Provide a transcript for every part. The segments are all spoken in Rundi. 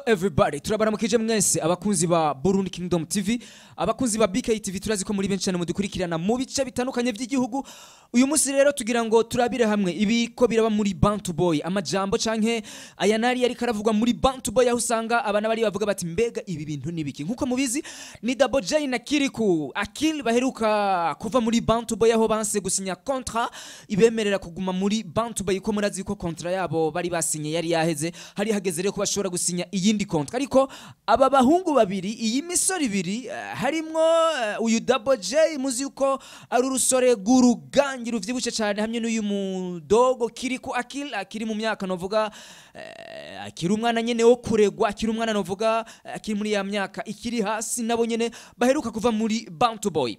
Everybody, turabaramukije mwese abakunzi ba Burundi Kingdom TV, abakunzi ba BK TV. Turazi ko muri benshi cyane mudukurikirana mu bice bitandukanye by'igihugu. Uyu munsi rero tugira ngo turabire hamwe ibiko biraba muri Bantu Boy, amajambo canke aya nari yari karavugwa muri Bantu Boy, aho usanga abana bari bavuga bati: "Mbega ibi bintu nibiki?" Nkuko mubizi, ni Double J na Kiriku Akil baheruka kuva muri Bantu Boy, aho banse gusinya contrat ibemerera kuguma muri Bantu Boy, ko murazi ko contrat yabo bari basinye yari yaheze. Hari hageze rero ko bashobora gusinya iyindi contrat, ariko aba bahungu babiri, iyi misore ibiri, harimwo uyu Double J muzi yuko ari urusore rw'urugangi ruvyibushe cyane, hamwe n'uyu mudogo Kiriku Akil akiri mu myaka novuga akiri umwana nyene wo kuregwa, akiri umwana novuga akiri muri ya myaka ikiri hasi, nabo nyene baheruka kuva muri Bantu Boy.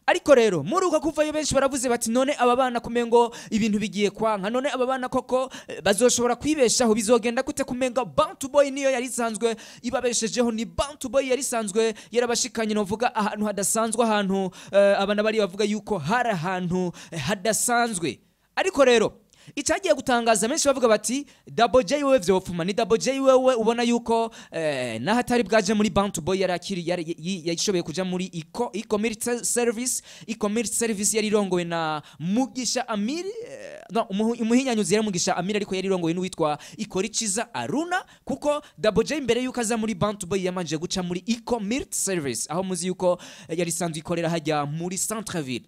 Ariko rero muri uko kuvayo, benshi baravuze bati: "None aba bana kumengo ibintu bigiye kwanka? None aba bana koko bazoshobora kwibeshaho? Bizogenda gute? Kumenga Bantu Boy niyo yari isanzwe ibabeshejeho, ni Bantu Boy yari isanzwe yarabashikanye novuga ahantu hadasanzwe, ahantu abana bari bavuga yuko hari ahantu hadasanzwe." Ariko rero icyagiye gutangaza benshi, bavuga bati: "Double J wewe vyofuma ni Double J wewe ubona yuko naho atari bwaje muri Bantu Boy, yari akiri yari yashoboye kuja muri eco e-commerce service." E-commerce service yari irongowe na Mugisha Amiri, no, umuhinyanyuzi yari Mugisha Amiri, ariko yari irongowe n'uwitwa Ikorichiza Aruna, kuko Double J mbere yuko aza muri Bantu Boy yamanje guca muri e-commerce service, aho muzi yuko yari isanzwe ikorera hajya muri Centreville.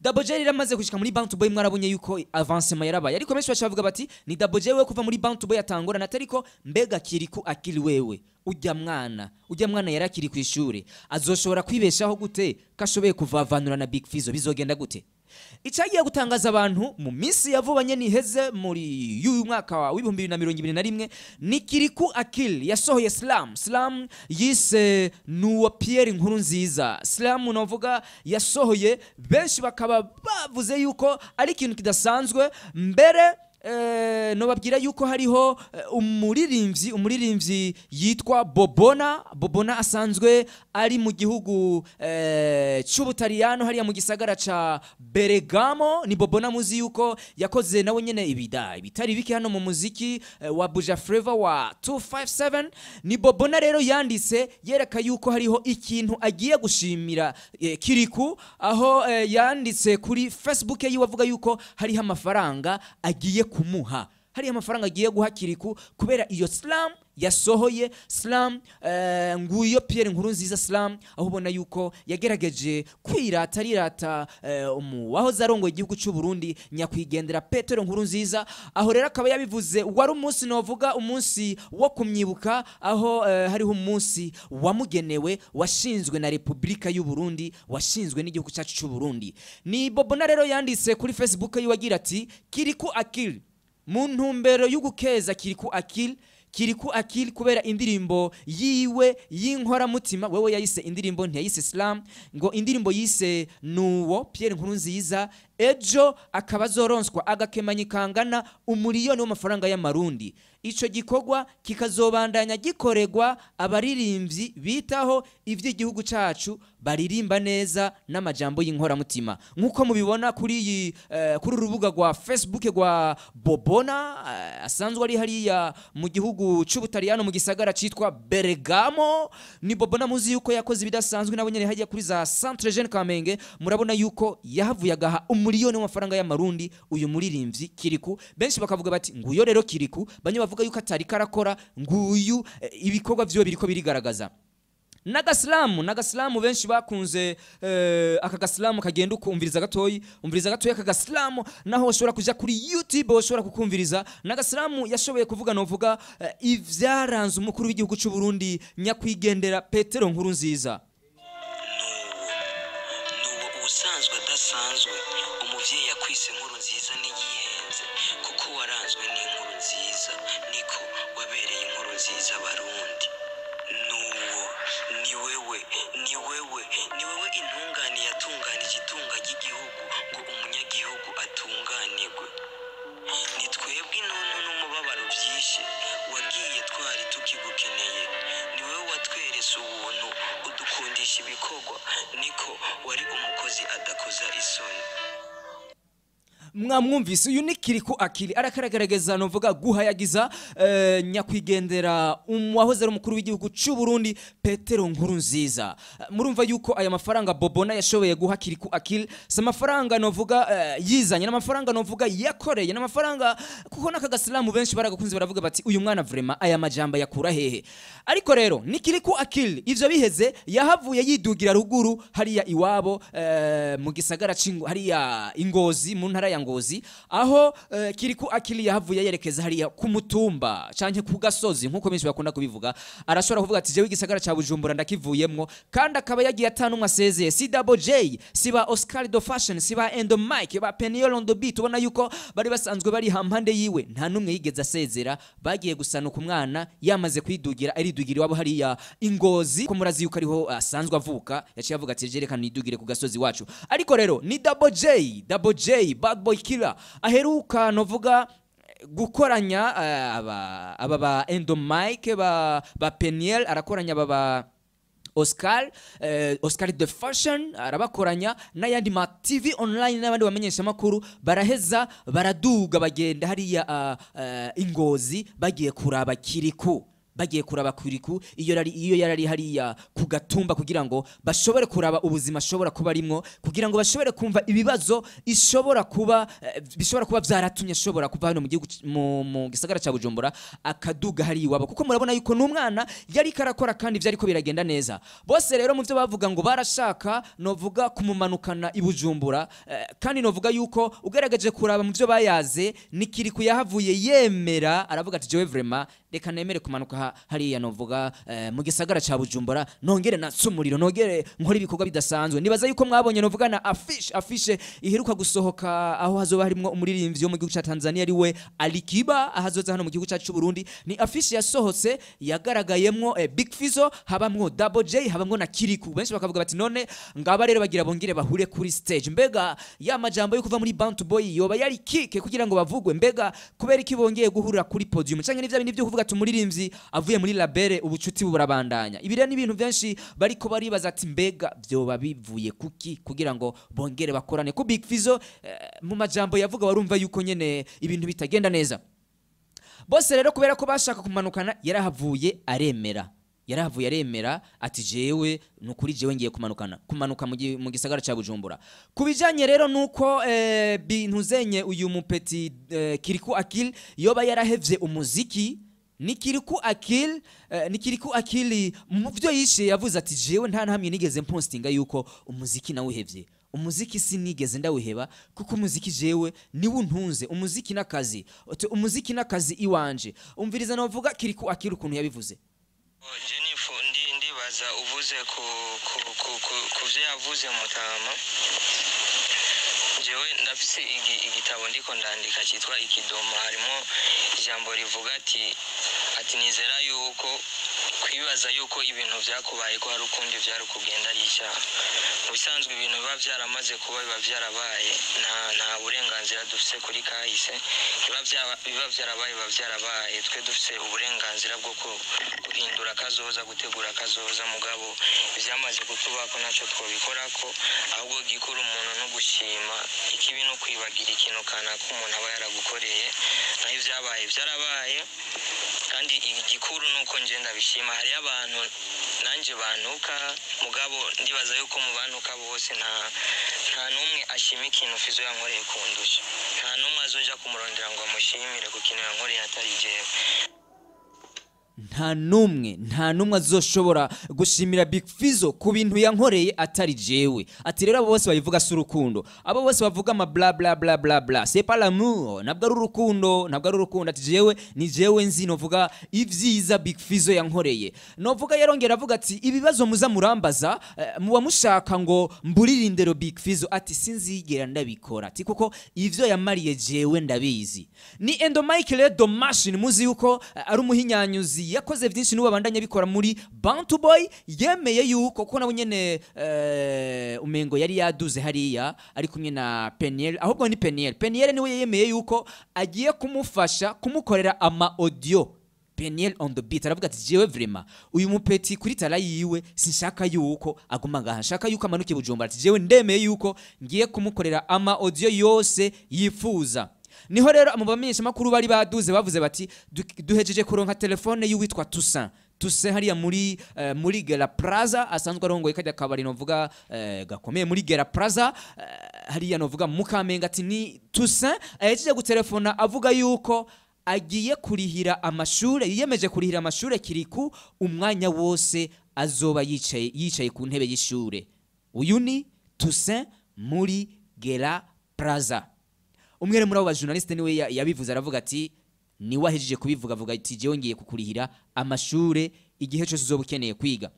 Double J rero amaze gushika muri Bantu Boy, mwarabonye yuko avancement yarabaye, ariko benshi baca bavuga bati: "Ni Double J we kuva muri Bantu Boy atangorana, ariko mbega Kiriku Akili wewe, ujya mwana yari akiri ku ishuri, azoshobora kwibeshaho gute ko ashoboye kuvavanura na Big Fizzo? Bizogenda gute?" Icyagiye gutangaza abantu mu minsi ya vuba nyene iheze muri y'uyu mwaka wa 2021 ni Kiriku Akil yasohoye slam, slam yise "Nuwa Pierre Nkuru Nziza". Slam novuga yasohoye, benshi bakaba bavuze yuko ari ikintu kidasanzwe. Mbere nobabwira yuko hariho umuririmbyi yitwa Bobona. Bobona asanzwe ari mu gihugu c'Ubutaliyano, hariya mu gisagara ca Bergamo. Ni Bobona muzi yuko yakoze nawe nyene ibida ibitari bike hano mu muziki wa Buja Flavor wa 257. Ni Bobona rero yanditse yereka yuko hariho ikintu agiye gushimira Kiriku, aho yanditse kuri Facebook yiwe avuga yuko hariho amafaranga agiye kumuha, hariho amafaranga agiye guha Kiriku kubera iyo slam yasohoye, slam "Nguyo Pierre Nkuru Nziza", slam aho ubona yuko yagerageje kwirata, arirata wahoze arongoye igihugu cy'u Burundi, nyakwigendera Petero Nkuru Nziza. Aho rero akaba yabivuze wari umunsi novuga umunsi wo kumyibuka, aho hariho umunsi wamugenewe washinzwe na Republika y'u Burundi, washinzwe n'igihugu cyacu cy'u Burundi. Ni Bobona rero yanditse kuri Facebook yiwe agira ati: "Kiriku Akil, mu ntumbero y'ugukeza Kiriku Akil, Kiriku Akil kubera indirimbo yiwe y'inkoramutima." Wewe yayise indirimbo, ntiyayise slam, ngo indirimbo yise "Nuwo Pierre Nkuru Nziza", ejo akaba azoronswa agakemanyi kangana 1 miliyoni w'amafaranga y'amarundi. Ico gikorwa kikazobandanya gikorerwa abaririmbyi bitaho ivy'igihugu cacu, baririmba neza n'amajambo y'inkoramutima. Nk'uko mubibona kuri iyi kuri urubuga rwa Facebook rwa Bobona, asanzwe ari hariya mu gihugu c'Ubutaliyano mu gisagara citwa Bergamo. Ni Bobona muzi yuko yakoze ibidasanzwe nabo nyene hajya kuri za Centre Jeune Kamenge. Murabona yuko yahavuye agaha 1 miliyoni w'amafaranga y'amarundi uyu muririmbyi Kiriku. Benshi bakavuga bati: "Nguyo rero Kiriku." Bamwe bavuga yuko atari karakora, nguyu ibikorwa vyiwe biriko birigaragaza. N'agasilamu benshi bakunze, aka gasilamu kagenda ukumviriza gatoyi, umviriza gatoyi aka gasilamu, naho ushobora kuja kuri YouTube ushobora kukumviriza. N'agasilamu yashoboye kuvuga novuga ivyaranze umukuru w'igihugu cy'u Burundi, nyakwigendera Petero Nkuru Nziza. Nuwo, nuwo ubusanzwe adasanzwe, umuvyeyi yakwise inkuru nziza ntiyihenze, kuko waranzwe n'inkuru nziza, niko wabereye inkuru nziza Abarundi. Nuwo ni wewe, ni wewe, ni wewe intungane yatunganije itunga ry'igihugu ngo umunyagihugu atunganirwe. Ni twebwe intuntu n'umubabaro byishe, wagiye twari tukigukeneye. Ni wowe watwerese ubuntu, udukundisha ibikorwa, niko wari umukozi adakoza isoni. Mwamwumvise, uyu ni Kirikou Akili arakaragaragaza novuga guhayagiza nyakwigendera wahoze ari umukuru w'igihugu cy'u Burundi Petero Nkurunziza. Murumva yuko aya mafaranga Bobona yashoboye guha Kirikou Akili si amafaranga novuga yizanye, n'amafaranga novuga yakoreye, n'amafaranga kuko n'akagasilamu benshi baragakunze, baravuga bati uyu mwana vraiment aya majamba yakura hehe? Ariko rero ni Kirikou Akili, ivyo biheze yahavuye yidugira ruguru hariya iwabo mu gisagara c'Ingo, hariya Ingozi, mu ntara ya Ngozi, aho Kirikou Akili yahavuye yerekeza hariya ku mutumba canke ku gasozi nkuko benshi bakunda kubivuga. Arashobora kuvuga ati jewe igisagara ca Bujumbura ndakivuyemwo, kandi akaba yagiye atanumwe asezeye, si Double J, si ba Oscar do Fashion, si ba Endo Mike, ba Peniel on the beat, ubona yuko bari basanzwe bari hampande yiwe, nta numwe yigeze asezera. Bagiye gusanuka umwana yamaze kwidugira, aridugira iwabo hariya Ingozi, ko murazi yuko ariho asanzwe avuka. Yaciye avuga ati je reka nidugire ku gasozi wacu. Ariko rero ni Double J, Double J Bad Boy Killer aheruka novuga gukoranya aba ba Endo Mike, ba Peniel, arakoranya aba ba Oscar, Oscar the Fashion, arabakoranya n'ayandi ma TV online n'abandi bamenyesha makuru, baraheza baraduga bagenda hariya Ingozi, bagiye kuraba Kirikou, bagiye kuraba Kirikou iyo yarari hariya ku gatumba, kugira ngo bashobore kuraba ubuzima ashobora kuba arimwo, kugira ngo bashobore kumva ibibazo ishobora kuba bishobora kuba vyaratumye ashobora kuva hano mu gihugu mu gisagara ca Bujumbura akaduga hariya iwabo, kuko murabona yuko n'umwana yari karakora kandi vyariko biragenda neza. Bose rero mu vyo bavuga ngo barashaka novuga kumumanukana i Bujumbura, kandi novuga yuko ugaragaje kuraba mu vyo bayaze ni Kirikou yahavuye yemera, aravuga ati jewe vraiment reka nemere kumanuka hariya novuga mu gisagara ca Bujumbura, nongere natse umuriro, nongere nkora ibikorwa bidasanzwe. Nibaza yuko mwabonye novuga na affiche iheruka gusohoka, aho hazoba harimwo umuririmbyi wo mu gihugu ca Tanzania ari we Alikiba, ahazoza hano mu gihugu cacu c'u Burundi. Ni affiche yasohotse yagaragayemwo Big Fizzo, habamwo Double J, habamwo na Kirikou. Benshi bakavuga bati none ngaba rero bagira bongere bahure kuri stage, mbega ya majambo yo kuva muri Bantu Boy yoba yari kike kugira ngo bavugwe? Mbega kubera iki bongeye guhurira kuri podium, canke n'ivya bindi byo kuvuga ati umuririmbyi avuye muri label ubucuti burabandanya? Ibi rero ni ibintu byinshi bariko baribaza ati mbega vyoba bivuye kuki kugira ngo bongere bakorane? Ku Big Fizzo mu majambo yavuga warumva yuko nyene ibintu bitagenda neza. Bose rero kubera ko bashaka kumanukana, yarahavuye aremera, yarahavuye aremera ati jewe nukuri jewe ngiye kumanukana, kumanuka mu gisagara ca Bujumbura. Kubijanye rero nuko bintu zenye uyu mupeti Kirikou Akili yoba yarahevye umuziki, ni Kirikou Akili, ni Kirikou Akili mu byo yishe yavuze ati jewe nta ntamwe nigeze mpostinga yuko umuziki nawuhevye, umuziki sinigeze ndawuheba, kuko umuziki jewe niwo untunze, umuziki n'akazi, umuziki n'akazi iwanje. Umviriza navuga Kirikou Akili ukuntu yabivuze. Je ndibaza uvuze ku vyo yavuze mutama. Jewe ndafise igitabo ndiko ndandika cyitwa Ikidoma, harimo ijambo rivuga ati nizera yuko kwibaza yuko ibintu vyakubaye ko hari ukundi vyari kugenda ari icyaha. Mu bisanzwe ibintu biba vyaramaze kuba, biba vyarabaye, nta burenganzira dufise kuri kahise. Biba vyarabaye, biba vyarabaye. Twe dufise uburenganzira bwo guhindura kazoza, gutegura kazoza, mugabo ivyamaze kutubako ntacyo twobikorako. Ahubwo gikura umuntu no gushima, ikibi no kwibagira ikintu kanaka umuntu aba yaragukoreye. Naho ivyabaye vyarabaye, kandi igikuru nuko nje ndabishima. Hariyo abantu nanje bantuka, mugabo ndibaza yuko mu bantuka bose nta n'umwe ashima ikintu Fizzo yankoreye kundusha. Nta n'umwe azoja kumurondera ngo amushimire ku kintu yankoreye atari jewe. Nta numwe, nta numwe azoshobora gushimira Big Fizzo ku bintu yankoreye atari jewe. Ati rero abo bose babivuga si urukundo, abo bose bavuga ama bla bla bla bla bla, c'est pas l'amour, ntabwo ari urukundo, ntabwo ari urukundo. Ati jewe ni jewe nzi novuga ivyiza Big Fizzo yankoreye. Novuga yarongera avuga ati ibibazo muza murambaza, muba mushaka ngo mburire indero Big Fizzo, ati sinzigera ndabikora, ati kuko ivyo yamariye jewe ndabizi. Ni Endo Michael the Machine, muzi yuko ari umuhinyanyuzi yakoze vyinshi n'ubu abandanya bikora muri Bantu Boy, yemeye yuko kuko nawe nyene umengo yari yaduze hariya ari kumwe na Peniel, ahubwo ni Peniel, Peniel niwe yemeye yuko agiye kumufasha kumukorera ama audio. Peniel on the beat aravuga ati jewe vraiment uyu mupeti kuri tara yiwe sinshaka yuko aguma ngaha, nshaka yuko amanuke Bujumbura. Ati jewe ndemeye yuko ngiye kumukorera ama audio yose yifuza. Niho rero mu bamenyesha makuru bari baduze bavuze bati duhejeje kuronka telefone y'uwitwa Toussaint. Toussaint hariya muri Gera Plaza, asanzwe arongoye kajya kabari novuga gakomeye muri Gera Plaza, hariya novuga Mukamenga. Ati ni Toussaint ahejeje gutelefona avuga yuko agiye kurihira amashure, yiyemeje kurihira amashure Kiriku umwanya wose azoba yicaye ku ntebe y'ishure. Uyu ni Toussaint muri Gera Plaza. Umwe muri abo ba journaliste niwe yabivuze, aravuga ati niwe ahejeje kubivuga, avuga ati jewe ngiye kukurihira amashure igihe cyose uzoba ukeneye kwiga.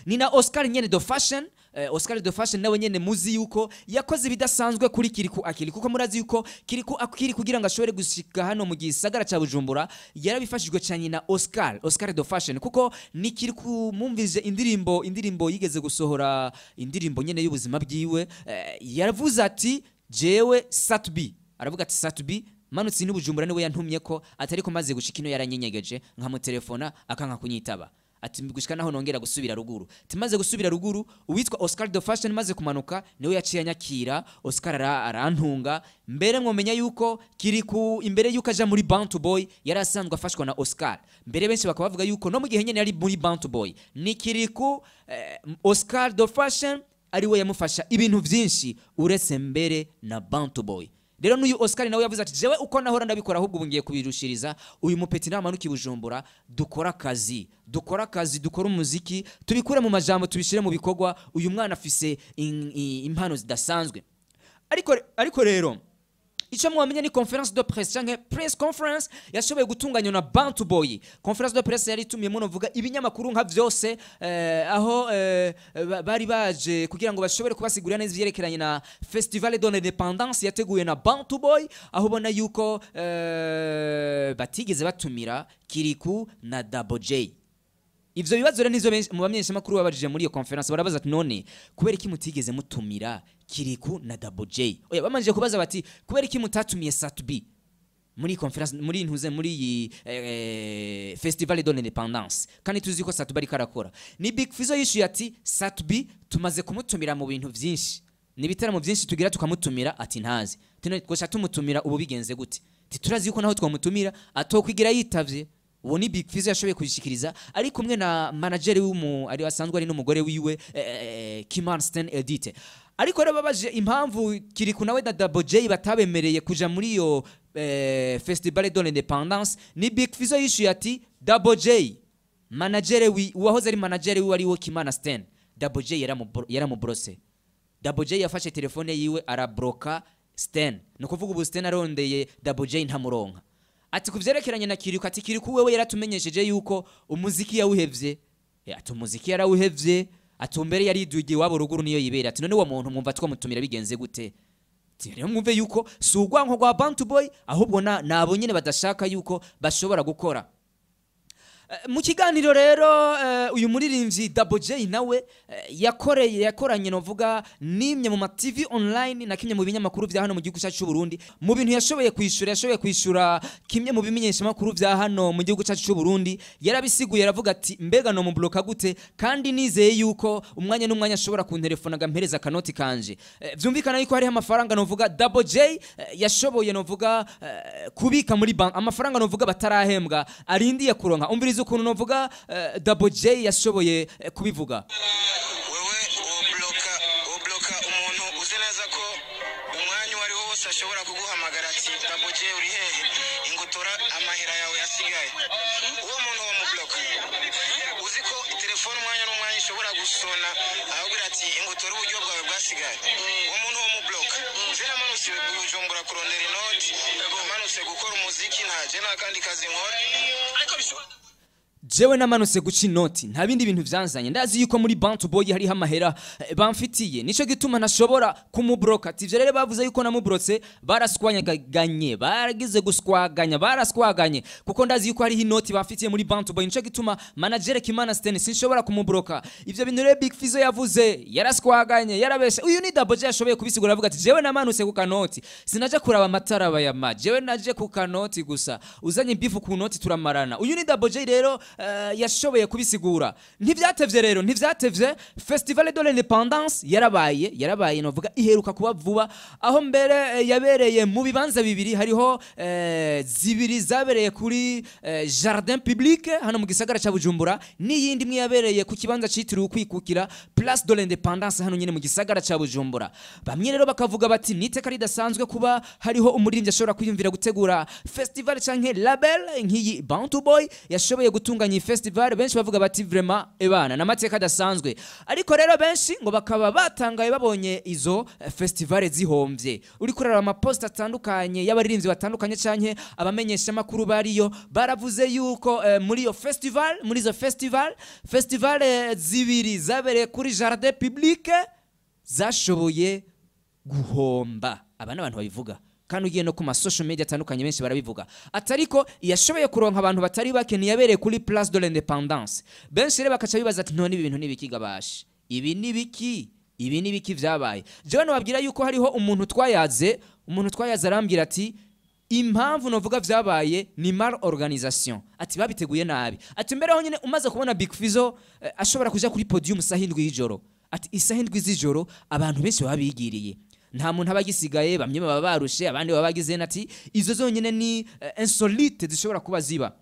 Ni na Oscar nyene do Fashion, Oscar do Fashion nawe nyene muzi yuko yakoze ibidasanzwe kuri Kiriku Akili, kuko murazi yuko Kiriku Akili kugira ngo ashobore gushika hano mu gisagara ca Bujumbura yarabifashijwe cyane na Oscar do Fashion, kuko ni Kiriku mumvije indirimbo yigeze gusohora, indirimbo nyene y'ubuzima bwiwe, yaravuze ati jewe Satbi, aravuga ati Satbi manutse n'Ubujumbura niwe yantumye ko atari ko maze gushika ino yaranyenyegeje nkamutelefona akanka kunyitaba, ati gushika naho nongera gusubira ruguru. Timaze gusubira ruguru uwitwa Oscar do Fashion maze kumanuka niwe yaciye anyakira, Oscar arantunga. Mbere mwomenya yuko Kiriku imbere yuko aja muri Bantu Boy yarasanzwe afashwa na Oscar. Mbere benshi bakaba bavuga yuko no mu gihe nyene yari muri Bantu Boy ni Kiriku Oscar do Fashion ari we yamufasha ibintu vyinshi uretse mbere na Bantu Boy. Rero n'uyu Oscar nawe yavuze ati jewe uko nahora ndabikora ahubwo ubu ngiye kubirushiriza, uyu mupeti namanuka Bujumbura dukora akazi, dukora akazi, dukora umuziki, tubikure mu majambo tubishire mu bikorwa. Uyu mwana afise impano zidasanzwe. Ariko rero ico mwamenye ni conference de presse canke press conference yashoboye gutunganywa na Bantu Boy. Conference de presse yari itumiye muno vuga ibinyamakuru nka vyose, aho bari baje kugira ngo bashobore kubasigurira neza ivyerekeranye na Festival de l'Indépendance yateguye na Bantu Boy, aho ubona yuko batigeze batumira Kiriku na Double J. Ivyo bibazo rero nizo mu bamenyesha makuru babajije muri iyo conference, barabaza ati none kubera iki mutigeze mutumira Kiriku na Double J? Oya, bamanje kubaza bati kubera iki mutatumiye Satbi muri conference, muri ntuze muri iyi Festival de l'Indépendance, kandi tuzi ko Satbi ariko arakora. Ni Big Fizzo yishuye ati Satbi tumaze kumutumira mu bintu vyinshi, ni bitaramo vyinshi tugira tukamutumira, ati ntazi tino twosha tumutumira ubu bigenze gute? Titurazi yuko naho twamutumira atokwigira yitavye. Uwo ni Big Fizzo yashoboye kujishikiriza ari kumwe na manager w'umu ari asanzwe ari n'umugore wiwe Kiman Stan Edite. Ariko rero babaje impamvu Kiriku nawe na Double J batabemereye kuja muri iyo Festival de l'Indépendance, ni Big Fizzo yishuye ati Double J manager wi uwahoze ari manager wiwe ari wo Kimana Stan, Double J yaramubrose. Double J yafashe telefone yiwe arabroka Stan, no kuvuga ubu Stan arondeye Double J ntamuronka. Ati kuvyerekeranye na Kiriku, ati Kiriku wewe yaratumenyesheje yuko umuziki yawuhevye, ati umuziki yarawuhevye, ati mbere yaridugiye wabo ruguru niyo yibera, ati none uwo muntu mwumva twamutumira bigenze gute? Ati rero mwumve yuko si urwanko rwa Bantu Boy, ahubwo nabo nyene badashaka yuko bashobora gukora. Mu kiganiro rero uyu muririmbyi Double J nawe yakoranye novuga nimye mu ma TV online na kimwe mu binyamakuru vya hano mu gihugu cyacu cy'u Burundi. Mu bintu yashoboye kwishura kimwe mu bimenyesha makuru vya hano mu gihugu cyacu cy'u Burundi, yarabisiguye aravuga ati mbega no mu bloka gute kandi nizeye yuko umwanya n'umwanya ashobora kuntelefona gampereza kanoti kanje. Vyumvikana yuko hari amafaranga novuga Double J yashoboye novuga kubika muri bank, amafaranga novuga batarahembwa arindiye kuronka. Umviriza ukuntu novuga Double J yashoboye kubivuga. Wewe ubloka umuntu uzi neza ko umwanya wari wose ashobora kuguhamagara ati Double J uri hehe, ingutora amahera yawe yasigaye. Uwo muntu wo mubloka uzi ko telefone umwanya n'umwanya ishobora gusona ahubwo ati ingutora uburyo bwawe bwasigaye. Uwo muntu wo mubloka je namanutse Bujumbura kurondera inoti, namanutse gukora umuziki, ntaje nta kandi kazi nkora. Ariko Jewe namanutse guca inoti, nta bindi bintu vyanzanye. Ndazi yuko muri Bantu Boy hariho amahera bamfitiye, nico gituma ntashobora kumubroka. Ati ivyo rero bavuze yuko namubrotse, baraswanyaganye, baragize guswaganya, baraswaganye, kuko ndazi yuko hariho inoti bamfitiye muri Bantu Boy, nico gituma manager Kimana Sten sinshobora kumubroka. Ivyo bintu rero Big Fizzo yavuze, yaraswaganye, yarabeshe. Uyu ni Double J yashoboye kubisigura, avuga ati jewe namanutse ku kanoti, sinaje kuraba amatara bayama, jewe naje ku kanoti gusa, uzanye beef ku noti turamarana. Uyu ni Double J rero yashoboye kubisigura. Ntivyatevye rero, ntivyatevye, Festival de l'Indépendance yarabaye, novuga iheruka kuba vuba, aho mbere yabereye mu bibanza bibiri. Hariho zibiri zabereye kuri Jardin Public hano mu gisagara ca Bujumbura, n'iyindi imwe yabereye ku kibanza citiriwe Ukwikukira, Place de l'Indépendance, hano nyene mu gisagara ca Bujumbura. Bamwe rero bakavuga bati niteka ridasanzwe kuba hariho umuririmbyi ashobora kwiyumvira gutegura festival canke label nk'iyi Bantu Boy yashoboye gutunganya iyi festival. Benshi bavuga bati vraiment ebana n'amateka adasanzwe. Ariko rero benshi ngo bakaba batangaye babonye izo festival zihomvye. Uri kurara amapost atandukanye y'abaririmbyi batandukanye canke abamenyesha makuru bariyo, baravuze yuko muri iyo festival, muri izo festival zibiri zabereye kuri Jardin Public zashoboye guhomba. Aba ni abantu babivuga, kandi ugiye no ku ma social media atandukanye benshi barabivuga. Atariko yashoboye kuronka abantu batari bake niyabereye kuri Place de l'Indépendance. Benshi rero bakaca bibaza ati none ibi bintu nibiki gabashe, ibi nibiki, ibi nibiki vyabaye? Jewe nababwira yuko hariho umuntu twayaze arambwira ati impamvu novuga vyabaye ni mal organisation, ati babiteguye nabi. Ati mbere aho nyine umaze kubona Big Fizzo ashobora kuja kuri podium isaha 7 y'ijoro, ati isaha 7 z'ijoro abantu benshi baba bigiriye, nta muntu aba agisigaye, bamwe baba barushe, abandi baba bagize. Ati izo zonyine ni insolite zishobora kuba ziba.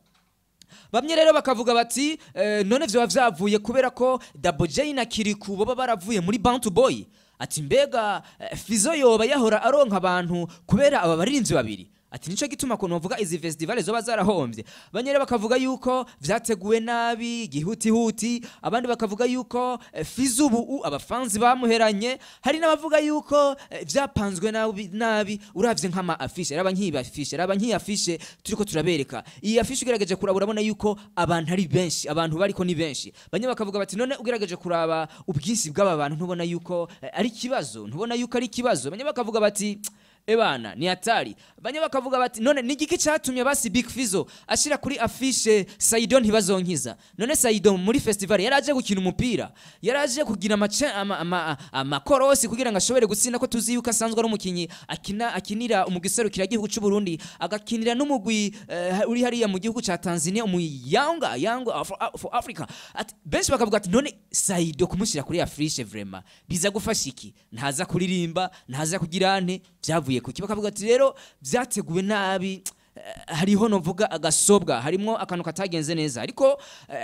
Bamwe rero bakavuga bati none vyoba vyavuye kubera ko Double J na Kiriku baba baravuye muri Bantu Boy? Ati mbega Fizzo yoba yahora aronka abantu kubera aba baririmbyi babiri? Ati nico gituma ko novuga izi festival zoba zarahombye. Bamwe rero bakavuga yuko vyateguwe nabi gihutihuti, abandi bakavuga yuko Fizzo ubu abafanzi bamuheranye, hari n'abavuga yuko vyapanzwe nabi nabi. Uravye nk'ama affiche, raba nk'iyi affiche, raba nk'iyi affiche turiko turabereka, iyi affiche ugerageje kuraba urabona yuko abantu ari benshi, abantu bariko ni benshi. Bamwe bakavuga bati none ugerageje kuraba ubwinshi bw'aba bantu ntubona yuko ari ikibazo? Ntubona yuko ari ikibazo? Bamwe bakavuga bati ebana ni hatari. Bamwe bakavuga bati none ni igiki catumye basi Big Fizzo ashira kuri affiche Saido Ntibazonkiza? None Saido muri festival yaraje gukina umupira, yaraje kugira amakorosi kugira ngo ashobore gutsinda, ko tuzi yuko asanzwe ari umukinyi akina, akinira umugwi serukira gihugu c'u Burundi, agakinira n'umugwi uri hariya mu gihugu ca Tanzania, umu Yanga for Africa? Ati benshi bakavuga ati none Saido kumushyira kuri affiche vraiment biza gufasha iki? Ntaza kuririmba, ntaza kugira ante, vyavuye kuki? Bakavuga ati rero vyateguwe nabi, hariho novuga agasobwa, harimo akantu katagenze neza. Ariko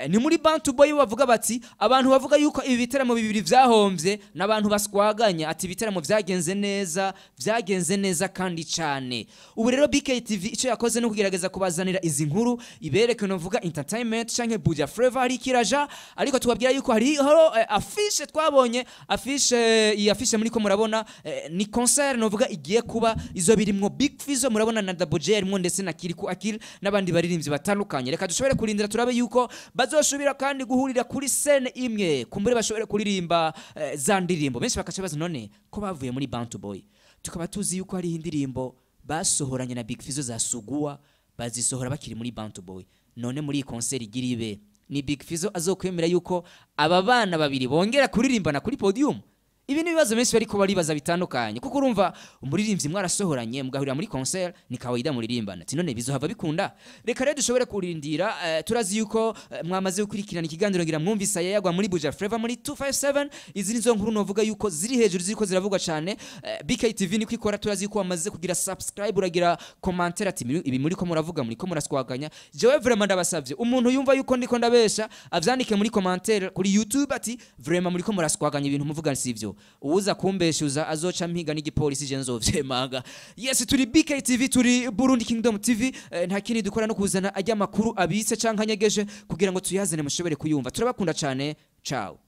ni muri Bantu Boy bavuga bati abantu bavuga yuko ibi biteramo bibiri vyahombye n'abantu baswaganya. Ati ibiteramo vyagenze neza, vyagenze neza kandi cane. Ubu rero BKTV icyo yakoze no kugerageza kubazanira izi nkuru, ibereke novuga entertainment canke Buja Flavor hari kiraja. Ariko tubabwira yuko hariho affiche twabonye, affiche, iyi affiche muri ko murabona, ni concert novuga igiye kuba, izo birimwo Big Fizzo, murabona na Double J harimwo, ndetse na Kiriku Akil n'abandi baririmbyi batandukanye. Reka dushobore kurindira turabe yuko bazoshobora kandi guhurira kuri scène imwe, kumbure bashobore kuririmba za ndirimbo. Benshi bakaca baza none ko bavuye muri Bantu Boy, tukaba tuzi yuko hariho indirimbo basohoranye na Big Fizzo za Sugua, bazisohora bakiri muri Bantu Boy, none muri iyi concert igira ibe ni Big Fizzo azokwemera yuko aba bana babiri bongera kuririmbana kuri podium? Ibi ni ibibazo benshi bariko baribaza bitandukanye, kuko urumva umuririmbyi mwarasohoranye mugahurira muri concert, ni kawaida muririmbana. Ati none bizohava bikunda? Reka rero dushobore kurindira. Turazi yuko mwamaze gukurikirana ikiganiro, ngira mwumvise ayayagwa muri Buja Flavor muri 257. Izi nizo nkuru novuga yuko ziri hejuru, ziriko ziravugwa cyane. BKTV niko ikora. Turazi yuko wamaze kugira subscribe, uragira commentaire ati ibi muri ko muravuga muri ko muraswaganya. Jewe vraiment ndabasavye, umuntu yumva yuko ndiko ndabesha avyandike muri commentaire kuri YouTube ati vraiment muri ko muraswaganya, ibintu muvuga sivyo. Uwuza kumbeshuza azoca mpiga n'igipolisi, je nzovyemanga. Yes, turi BKTV, turi Burundi Kingdom TV. Nta kindi dukora no kuzana ajya makuru abitse canke anyegeje kugira ngo tuyazane mushobore kuyumva. Turabakunda cyane, ciao.